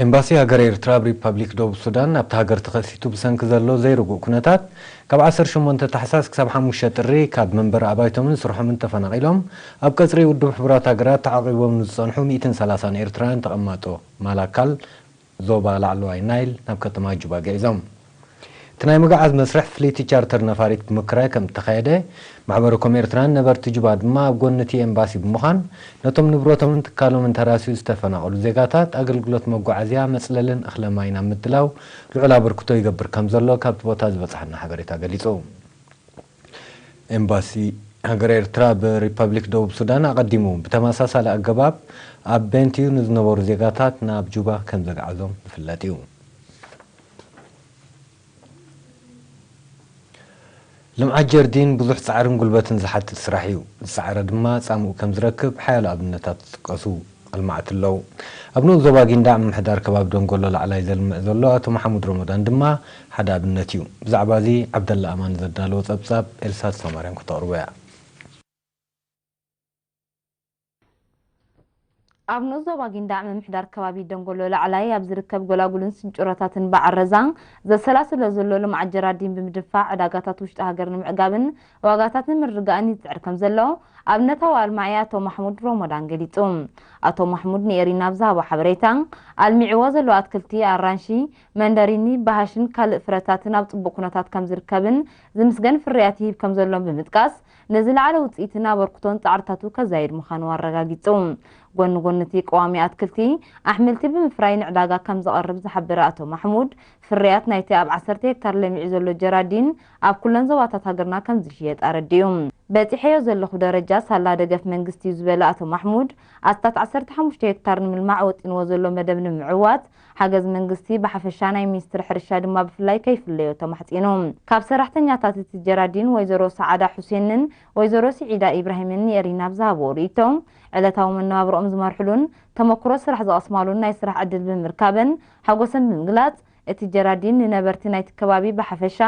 ኤምባሲ ሃገረ ኤርትራ ኣብ ሪፓብሊክ ደቡብ ሱዳን፣ ኣብታ ሃገር ተኸሲቱ ብሰንኪ ዘሎ ዘይርጉእ ኩነታት፣ ካብ ዓሰርተ ሸሞንተ ታሕሳስ ክሳብ ሓሙሽተ ጥሪ ካብ መንበሪ ኣባይቶምን ስርሖምን ተፈናቒሎም ኣብ ቀጽሪ ውድብ ሕቡራት ሃገራት ተዓቒቦም ንዝጸንሑ ሚእትን ሰላሳን ኤርትራውያን ተቐማጦ ማላካል ዞባ ላዕለዋይ ናይል ናብ ከተማ ጁባ ግዒዞም። እቲ ናይ ምጉዓዝ መስርሕ ፍልይቲ ቻርተር ነፋሪት ብምክራይ ከም እተኻየደ፣ ማሕበረ ኮም ኤርትራን ነበርቲ ጁባ ድማ ኣብ ጎኒ እቲ ኤምባሲ ብምዃን፣ ነቶም ንብረቶምን ትካሎምን ተራስዩ ዝተፈናቐሉ ዜጋታት ኣገልግሎት መጓዓዝያ፣ መጽለልን እኽለ ማይን ኣብ ምድላው ልዑል ኣበርክቶ ይገብር ከም ዘሎ ካብቲ ቦታ ዝበጽሓና ሓበሬታ ገሊጹ። ኤምባሲ ሃገረ ኤርትራ ኣብ ሪፐብሊክ ደቡብ ሱዳን ኣቐዲሙ ብተመሳሳሊ ኣገባብ ኣብ ቤንቲዩ ንዝነበሩ ዜጋታት ናብ ጁባ ከም ዘግዓዞም ዝፍለጥ እዩ። ልምዓት ጀርዲን ብዙሕ ጻዕርን ጉልበትን ዝሓትት ስራሕ እዩ። ዝጸዓረ ድማ ጻምኡ ከም ዝረክብ ሓያሎ ኣብነታት ዝጥቀሱ ኣልማዕቲ ኣለዉ። ኣብ ንኡስ ዞባ ጊንዳዕ ምምሕዳር ከባቢ ደንጎሎ ላዕላይ ዘልምዕ ዘሎ ኣቶ መሓሙድ ረመዳን ድማ ሓደ ኣብነት እዩ። ብዛዕባ እዚ ዓብደላ ኣማን ዘዳለዎ ጸብጻብ ኤልሳ ተስፋማርያም ክተቕርቦ እያ። ኣብ ንኡስ ዞባ ጊንዳዕ ምምሕዳር ከባቢ ደንጎሎ ላዕላይ ኣብ ዝርከብ ጎላጉልን ስንጭሮታትን በዓል ረዛ ዘሰላስሎ ዘሎ ልምዓት ጀራዲን ብምድንፋዕ ዕዳጋታት ውሽጢ ሃገር ንምዕጋብን ዋጋታት ንምርግጋእን ይጽዕር ከም ዘሎ ኣብነታዊ ኣልማዒ ኣቶ ማሕሙድ ሮሞዳን ገሊጹ። ኣቶ ማሕሙድ ንኤሪና ኣብ ዝሃቦ ሓበሬታ፣ ኣልሚዕዎ ዘሎ ኣትክልቲ፣ ኣራንሺ፣ መንደሪኒ፣ በሃሽን ካልእ ፍረታትን ኣብ ጽቡቕ ኩነታት ከም ዝርከብን ዝምስገን ፍርያት ይህብ ከም ዘሎን ብምጥቃስ፣ ንዝለዓለ ውጽኢትን ኣበርክቶን ጻዕርታቱ ከዛይድ ምዃኑ ኣረጋጊጹ። ጎኒ ጎኒ እቲ ቀዋሚ ኣትክልቲ፣ ኣሕምልቲ ብምፍራይ ንዕዳጋ ከም ዘቐርብ ዝሓበረ ኣቶ ማሕሙድ፣ ፍርያት ናይቲ ኣብ ዓሰርተ ሄክታር ለሚዑ ዘሎ ጀራዲን ኣብ ኩለን ዞባታት ሃገርና ከም ዝሽየጥ ኣረዲኡ። በጺሐዮ ዘለኹ ደረጃ ሳላ ደገፍ መንግስቲ እዩ ዝበለ ኣቶ ማሕሙድ፣ ኣስታት ዓሰርተ ሓሙሽተ ሄክታር ንምልማዕ ወጢንዎ ዘሎ መደብ ንምዕዋት፣ ሓገዝ መንግስቲ ብሓፈሻ ናይ ሚኒስትሪ ሕርሻ ድማ ብፍላይ ከይፍለዮ ተማሕጺኑ። ካብ ሰራሕተኛታት እቲ ጀራዲን ወይዘሮ ሰዓዳ ሑሴንን ወይዘሮ ስዒዳ ኢብራሂምን ንኤሪና ኣብ ዝሃብዎ ርእይቶ፣ ዕለታዊ መነባብሮኦም ዝመርሕሉን ተመክሮ ስራሕ ዝቐስማሉን ናይ ስራሕ ዕድል ብምርካበን ሓጎሰን ብምግላጽ፣ እቲ ጀራዲን ንነበርቲ ናይቲ ከባቢ ብሓፈሻ፣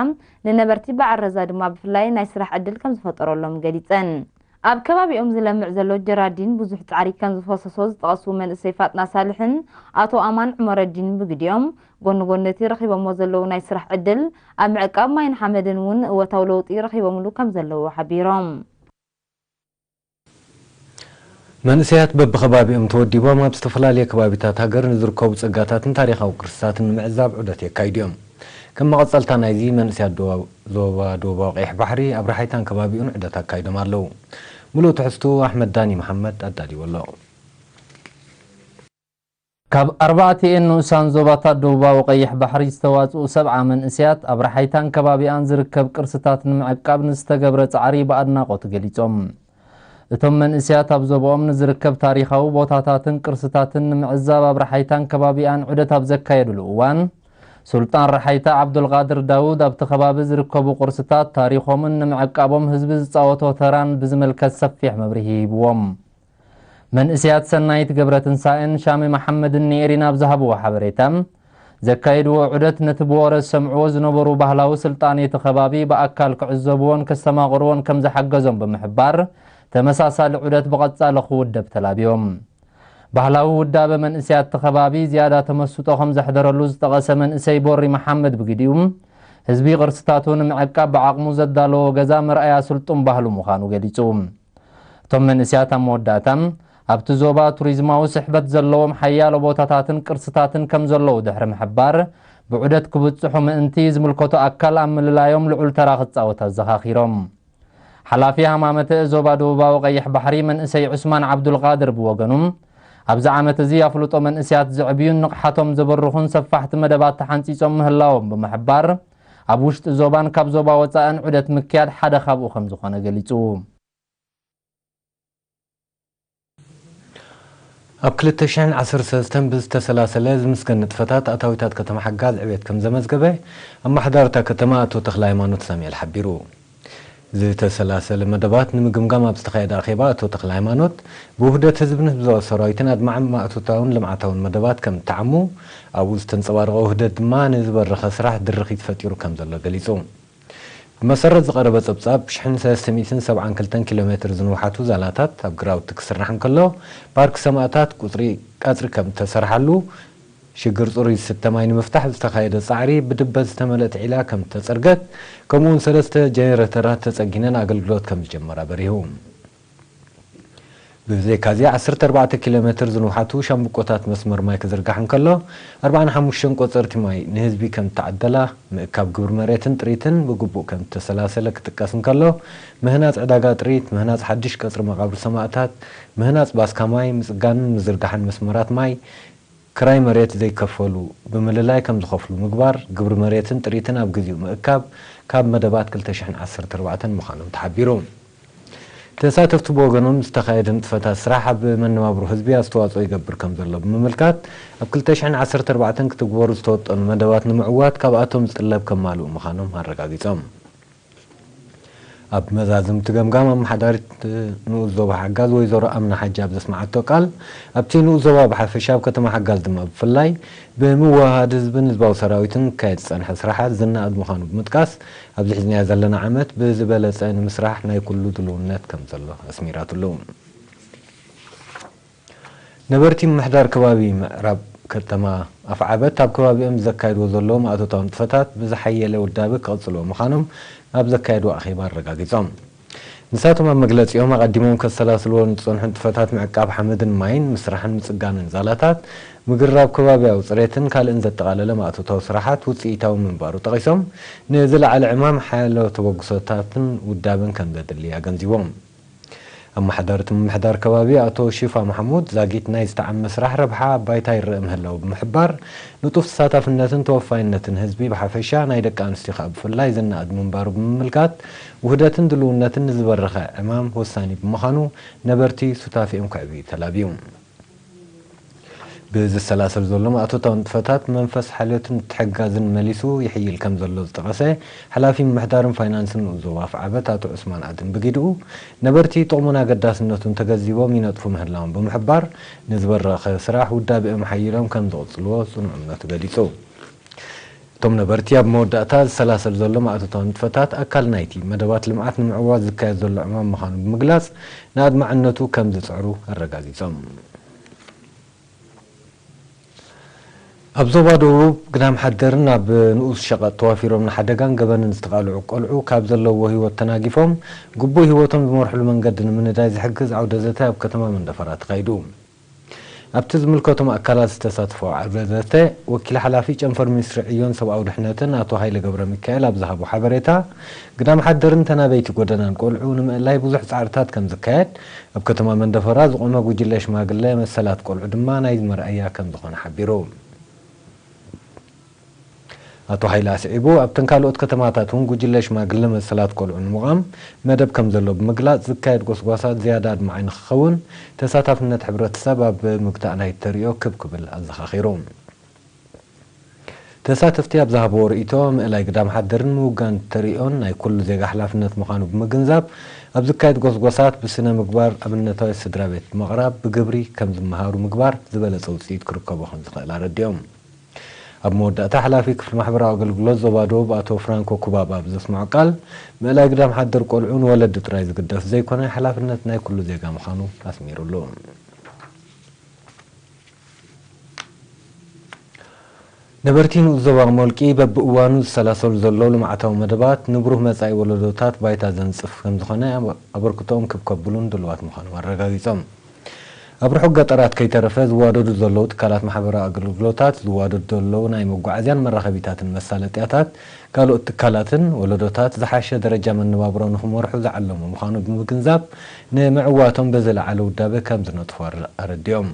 ንነበርቲ በዓል ረዛ ድማ ብፍላይ ናይ ስራሕ ዕድል ከም ዝፈጠረሎም ገሊጸን። ኣብ ከባቢኦም ዝለምዕ ዘሎ ጀራዲን ብዙሕ ጻዕሪ ከም ዝፈሰሶ ዝጠቐሱ መንእሰይ ፋጥና ሳልሕን ኣቶ ኣማን ዑመረዲን ብግዲኦም፣ ጎኒ ጎኒ እቲ ረኺቦሞ ዘለዉ ናይ ስራሕ ዕድል፣ ኣብ ምዕቃብ ማይን ሓመድን እውን እወታዊ ለውጢ ረኺቦምሉ ከም ዘለዉ ሓቢሮም። መንእሰያት በብኸባቢኦም ተወዲቦም ኣብ ዝተፈላለየ ከባቢታት ሃገር ንዝርከቡ ጸጋታትን ታሪኻዊ ቅርስታትን ንምዕዛብ ዑደት የካይዱ እዮም። ከም መቐጸልታ ናይዚ፣ መንእሰያት ዶባ-፣ ዞባ ዶባዊ ቀይሕ ባሕሪ ኣብ ረሓይታን ከባቢኡን ዑደት ኣካይዶም ኣለዉ። ሙሉእ ትሕዝቱ ኣሕመድ ዳኒ መሓመድ ኣዳልይዎ ኣሎ። ካብ ኣርባዕቲኤን ንኡሳን ዞባታት ደቡባዊ ቀይሕ ባሕሪ ዝተዋጽኡ ሰብዓ መንእሰያት ኣብ ረሓይታን ከባቢኣን ዝርከብ ቅርስታት ንምዕቃብ ንዝተገብረ ጻዕሪ ብኣድናቖት ገሊጾም። እቶም መንእሰያት ኣብ ዞባኦም ንዝርከብ ታሪኻዊ ቦታታትን ቅርስታትን ንምዕዛብ ኣብ ረሓይታን ከባቢኣን ዑደት ኣብ ዘካየዱሉ እዋን፣ ሱልጣን ረሓይታ ዓብዱልቃድር ዳውድ ኣብቲ ከባቢ ዝርከቡ ቅርስታት ታሪኾምን ንምዕቃቦም ህዝቢ ዝጻወቶ ተራን ብዝምልከት ሰፊሕ መብርሂ ሂብዎም። መንእሰያት ሰናይት ገብረትንሳኤን ሻሚ መሓመድን ንኤሪና ኣብ ዝሃብዎ ሓበሬታ፣ ዘካየድዎ ዑደት ነቲ ብወረ ዝሰምዕዎ ዝነበሩ ባህላዊ ስልጣኔ እቲ ከባቢ ብኣካል ክዕዘብዎን ከስተማቕርዎን ከም ዝሓገዞም ብምሕባር፣ ተመሳሳሊ ዑደት ብቐጻሊ ክውደብ ተላብዮም። ባህላዊ ውዳበ መንእሰያት እቲ ከባቢ ዝያዳ ተመስጦ ከም ዘሕደረሉ ዝጠቐሰ መንእሰይ ቦሪ መሓመድ ብግዲኡ፣ ህዝቢ ቅርስታቱ ንምዕቃብ ብዓቕሙ ዘዳለዎ ገዛ መርኣያ ስልጡን ባህሉ ምዃኑ ገሊጹ። እቶም መንእሰያት ኣብ መወዳእታ፣ ኣብቲ ዞባ ቱሪዝማዊ ስሕበት ዘለዎም ሓያሎ ቦታታትን ቅርስታትን ከም ዘለዉ ድሕሪ ምሕባር፣ ብዑደት ክብጽሑ ምእንቲ ዝምልከቶ ኣካል ኣብ ምልላዮም ልዑል ተራ ክጻወት ኣዘኻኺሮም። ሓላፊ ሃማመተ ዞባ ደቡባዊ ቀይሕ ባሕሪ መንእሰይ ዑስማን ዓብዱልቃድር ብወገኑ፣ ኣብዚ ዓመት እዚ ኣፍልጦ መንእሰያት ዘዕብዩን ንቕሓቶም ዘበርኹን ሰፋሕቲ መደባት ተሓንጺጾም ምህላዎም ብምሕባር፣ ኣብ ውሽጢ ዞባን ካብ ዞባ ወጻእን ዑደት ምክያድ ሓደ ካብኡ ከም ዝኾነ ገሊጹ። ኣብ ክልተ ሽሕን ዓሰርተ ሰለስተን ብዝተሰላሰለ ዝምስገን ንጥፈታት ኣታዊታት ከተማ ሓጋዝ ዕቤት ከም ዘመዝገበ ኣመሓዳሪ እታ ከተማ ኣቶ ተኽለ ሃይማኖት ሳሙኤል ሓቢሩ። ዝተሰላሰለ መደባት ንምግምጋም ኣብ ዝተኻየደ ኣኼባ ኣቶ ተኽለ ሃይማኖት፣ ብውህደት ህዝብን ህዝባዊ ሰራዊትን ኣድማዕን ማእቶታውን ልምዓታውን መደባት ከም እተዓሙ፣ ኣብኡ ዝተንጸባረቐ ውህደት ድማ ንዝበረኸ ስራሕ ድርኺት ፈጢሩ ከም ዘሎ ገሊጹ። ብመሰረት ዝቐረበ ጸብጻብ፣ ሽሕን ሰለስተ ሚእትን ሰብዓን ክልተን ኪሎ ሜትር ዝንውሓቱ ዛላታት ኣብ ግራውቲ ክስራሕ እንከሎ፣ ፓርክ ሰማእታት ቁጽሪ ቀጽሪ ከም እተሰርሓሉ፣ ሽግር ጽሩይ ዝስተ ማይ ንምፍታሕ ዝተኻየደ ጻዕሪ ብድበት ዝተመልአት ዒላ ከም እተጸርገት፣ ከምኡውን ሰለስተ ጀነሬተራት ተጸጊነን ኣገልግሎት ከም ዝጀመራ በሪሁ። ብዘይካዚ ዓሰርተ ኣርባዕተ ኪሎ ሜትር ዝንውሓቱ ሻምብቆታት መስመር ማይ ክዝርጋሕ እንከሎ፣ ኣርባዓን ሓሙሽተን ቆጸርቲ ማይ ንህዝቢ ከም እተዓደላ፣ ምእካብ ግብሪ መሬትን ጥሪትን ብግቡእ ከም እተሰላሰለ ክጥቀስ እንከሎ፣ ምህናጽ ዕዳጋ ጥሪት፣ ምህናጽ ሓድሽ ቀጽሪ መቓብር ሰማእታት፣ ምህናጽ ባስካ ማይ፣ ምጽጋንን ምዝርጋሕን መስመራት ማይ፣ ክራይ መሬት ዘይከፈሉ ብምልላይ ከም ዝኸፍሉ ምግባር፣ ግብሪ መሬትን ጥሪትን ኣብ ግዜኡ ምእካብ ካብ መደባት ክልተ ሽሕን ዓሰርተ ኣርባዕተን ምዃኖም ተሓቢሩ። ተሳተፍቲ ብወገኖም፣ ዝተኻየደ ንጥፈታት ስራሕ ኣብ መነባብሮ ህዝቢ ኣስተዋጽኦ ይገብር ከም ዘሎ ብምምልካት፣ ኣብ ክልተ ሽሕን ዓሰርተ ኣርባዕተን ክትግበሩ ዝተወጠኑ መደባት ንምዕዋት ካብኣቶም ዝጥለብ ከማልኡ ምዃኖም ኣረጋጊጾም። ኣብ መዛዝምቲ ገምጋም ኣመሓዳሪት ንኡስ ዞባ ሓጋዝ ወይዘሮ ኣምና ሓጂ ኣብ ዘስመዓቶ ቃል፣ ኣብቲ ንኡስ ዞባ ብሓፈሻ ኣብ ከተማ ሓጋዝ ድማ ብፍላይ ብምውህሃድ ህዝብን ህዝባዊ ሰራዊትን ክካየድ ዝጸንሐ ስራሓት ዝነኣድ ምዃኑ ብምጥቃስ፣ ኣብዚ ሒዝናዮ ዘለና ዓመት ብዝበለጸ ንምስራሕ ናይ ኩሉ ድልውነት ከም ዘሎ ኣስሚራትሉ። ነበርቲ ምምሕዳር ከባቢ ምዕራብ ከተማ ኣፍዓበት ኣብ ከባቢኦም ዘካይድዎ ዘለዉ ማእቶታዊ ንጥፈታት ብዝሓየለ ውዳበ ክቕጽልዎ ምዃኖም ኣብ ዘካየድዎ ኣኼባ ኣረጋጊጾም። ንሳቶም ኣብ መግለጺኦም፣ ኣቐዲሞም ከሰላስልዎ ንዝጸንሑ ንጥፈታት ምዕቃብ ሓመድን ማይን፣ ምስራሕን ምጽጋንን ዛላታት፣ ምግራብ ከባብያዊ ጽሬትን ካልእን ዘጠቓለለ ማእቶታዊ ስራሓት ውጽኢታዊ ምንባሩ ጠቒሶም፣ ንዝለዓለ ዕማም ሓያሎ ተበግሶታትን ውዳበን ከም ዘድሊ ኣገንዚቦም። ኣመሓዳሪ እቲ ምምሕዳር ከባቢ ኣቶ ሺፋ ማሕሙድ፣ ዛጊት ናይ ዝተዓመ ስራሕ ረብሓ ኣብ ባይታ ይረአ ምህላዉ ብምሕባር፣ ንጡፍ ተሳታፍነትን ተወፋይነትን ህዝቢ ብሓፈሻ፣ ናይ ደቂ ኣንስትዮ ከኣ ብፍላይ ዝነኣድ ምንባሩ ብምምልካት፣ ውህደትን ድልውነትን ንዝበረኸ ዕማም ወሳኒ ብምዃኑ፣ ነበርቲ ሱታፌኦም ከዕብዩ ተላብዩ። ብዝሰላሰል ዘሎ ማእቶታዊ ንጥፈታት፣ መንፈስ ሓልዮትን ምትሕግጋዝን መሊሱ ይሕይል ከም ዘሎ ዝጠቐሰ ሓላፊ ምምሕዳርን ፋይናንስን ንኡስ ዞባ ኣፍዓበት ኣቶ ዑስማን ኣድን ብጊድኡ፣ ነበርቲ ጥቕሙን ኣገዳስነቱን ተገንዚቦም ይነጥፉ ምህላዎም ብምሕባር፣ ንዝበረኸ ስራሕ ውዳቤኦም ሓይሎም ከም ዝቕጽልዎ ጽኑዕ እምነቱ ገሊጹ። እቶም ነበርቲ ኣብ መወዳእታ ዝሰላሰል ዘሎ ማእቶታዊ ንጥፈታት ኣካል ናይቲ መደባት ልምዓት ንምዕዋት ዝካየድ ዘሎ ዕማም ምዃኑ ብምግላጽ፣ ንኣድማዕነቱ ከም ዝጽዕሩ ኣረጋጊጾም። ኣብ ዞባ ደቡብ ግዳም ሓደርን ኣብ ንኡስ ሸቐጥ ተዋፊሮም ንሓደጋን ገበንን ዝተቓልዑ ቆልዑ ካብ ዘለውዎ ህይወት ተናጊፎም ግቡእ ህይወቶም ዝመርሕሉ መንገዲ ንምንዳይ ዝሕግዝ ዓውደ ዘተ ኣብ ከተማ መንደፈራ ተኻይዱ። ኣብቲ ዝምልከቶም ኣካላት ዝተሳተፈ ዓውደ ዘተ፣ ወኪል ሓላፊ ጨንፈር ሚኒስትሪ ዕዮን ሰብኣዊ ድሕነትን ኣቶ ሃይለ ገብረ ሚካኤል ኣብ ዝሃቦ ሓበሬታ፣ ግዳም ሓደርን ተናበይቲ ጎደናን ቆልዑ ንምእላይ ብዙሕ ጻዕርታት ከም ዝካየድ፣ ኣብ ከተማ መንደፈራ ዝቖመ ጉጅለ ሽማግለ መሰላት ቆልዑ ድማ ናይ መርኣያ ከም ዝኾነ ሓቢሩ። ኣቶ ሃይለ ኣስዒቡ፣ ኣብተን ካልኦት ከተማታት እውን ጉጅለ ሽማግለ መሰላት ቆልዑ ንምቋም መደብ ከም ዘሎ ብምግላጽ፣ ዝካየድ ጎስጓሳት ዝያዳ ኣድማዒ ንክኸውን፣ ተሳታፍነት ሕብረተሰብ ኣብ ምግታእ ናይቲ ተርእዮ ክብ ክብል ኣዘኻኺሩ። ተሳተፍቲ ኣብ ዝሃብዎ ርእይቶ፣ ምእላይ ግዳም ሓደርን ምውጋን ተርእዮን ናይ ኩሉ ዜጋ ሓላፍነት ምዃኑ ብምግንዛብ፣ ኣብ ዝካየድ ጎስጓሳት ብስነ ምግባር ኣብነታዊ ስድራ ቤት ብምቕራብ ብግብሪ ከም ዝመሃሩ ምግባር ዝበለጸ ውጽኢት ክርከቦ ከም ዝኽእል ኣረዲኦም። ኣብ መወዳእታ፣ ሓላፊ ክፍሊ ማሕበራዊ ኣገልግሎት ዞባ ደቡብ ኣቶ ፍራንኮ ኩባባ ኣብ ዘስምዖ ቃል፣ ምእላይ ግዳም ሓደር ቆልዑ ንወለዲ ጥራይ ዝግደፍ ዘይኮነ፣ ሓላፍነት ናይ ኩሉ ዜጋ ምዃኑ ኣስሚሩሉ። ነበርቲ ንኡስ ዞባ ሞልቂ በብእዋኑ ዝሰላሰሉ ዘለዉ ልምዓታዊ መደባት ንብሩህ መጻኢ ወለዶታት ባይታ ዘንጽፍ ከም ዝኾነ ኣበርክቶኦም ክብ ከብሉን ድሉዋት ምዃኖም ኣረጋጊጾም። ኣብ ርሑቕ ገጠራት ከይተረፈ ዝዋደዱ ዘለዉ ትካላት ማሕበራዊ ኣገልግሎታት፣ ዝዋደዱ ዘለዉ ናይ መጓዓዝያን መራኸቢታትን መሳለጥያታት፣ ካልኦት ትካላትን ወለዶታት ዝሓሸ ደረጃ መነባብሮ ንኽመርሑ ዝዓለሙ ምዃኑ ብምግንዛብ፣ ንምዕዋቶም ብዝለዓለ ውዳበ ከም ዝነጥፉ ኣረ-፣ ኣረዲኦም።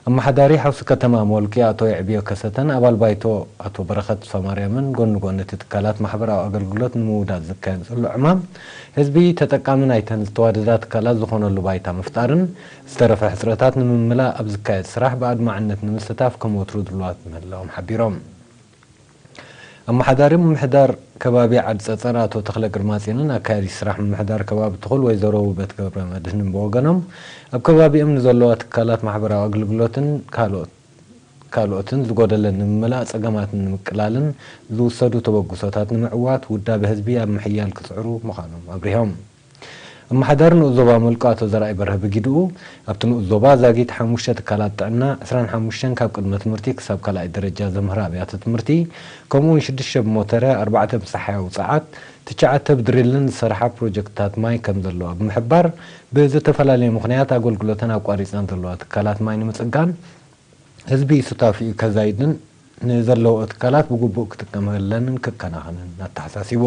ኣመሓዳሪ ሓውሲ ከተማ ሞልቂ ኣቶ የዕብዮ ከሰተን ኣባል ባይቶ ኣቶ በረኸት ተስፋማርያምን ጎኒ ጎኒ እቲ ትካላት ማሕበራዊ ኣገልግሎት ንምውዳድ ዝካየድ ዘሎ ዕማም፣ ህዝቢ ተጠቃሚ ናይተን ዝተዋደዳ ትካላት ዝኾነሉ ባይታ ምፍጣርን ዝተረፈ ሕጽረታት ንምምላእ ኣብ ዝካየድ ስራሕ ብኣድማዕነት ንምስታፍ ከም ወትሩ ድሉዋት ምህላዎም ሓቢሮም። ኣመሓዳሪ ምምሕዳር ከባቢ ዓዲ ጸጸር ኣቶ ተኽለ ግርማጽዮንን ኣካያዲ ስራሕ ምምሕዳር ከባቢ ትኹል ወይዘሮ ውበት ገብረ መድህንን ብወገኖም፣ ኣብ ከባቢኦም ንዘለዋ ትካላት ማሕበራዊ ኣገልግሎትን ካልኦት ካልኦትን ዝጎደለን ንምምላእ ጸገማትን ንምቅላልን ዝውሰዱ ተበግሶታት ንምዕዋት ውዳበ ህዝቢ ኣብ ምሕያል ክጽዕሩ ምዃኖም ኣብሪሆም። ኣመሓዳሪ ንኡስ ዞባ መልክኡ ኣቶ ዘርኣይ በርሀ ብጊድኡ፣ ኣብቲ ንኡስ ዞባ ዛጊት ሓሙሽተ ትካላት ጥዕና፣ ዕስራን ሓሙሽተን ካብ ቅድመ ትምህርቲ ክሳብ ካልኣይ ደረጃ ዘምህራ ኣብያተ ትምህርቲ፣ ከምኡ እውን ሽዱሽተ ብሞተረ፣ ኣርባዕተ ብፀሓያዊ ፀዓት፣ ትሽዓተ ብድሪልን ዝሰርሓ ፕሮጀክትታት ማይ ከም ዘለዋ ብምሕባር፣ ብዝተፈላለየ ምኽንያት ኣገልግሎተን ኣቋሪፀን ዘለዋ ትካላት ማይ ንምፅጋን ህዝቢ ሱታፊኡ ከዛይድን ንዘለዎ ትካላት ብግቡእ ክጥቀመለንን ክከናኸንን ኣተሓሳሲቡ።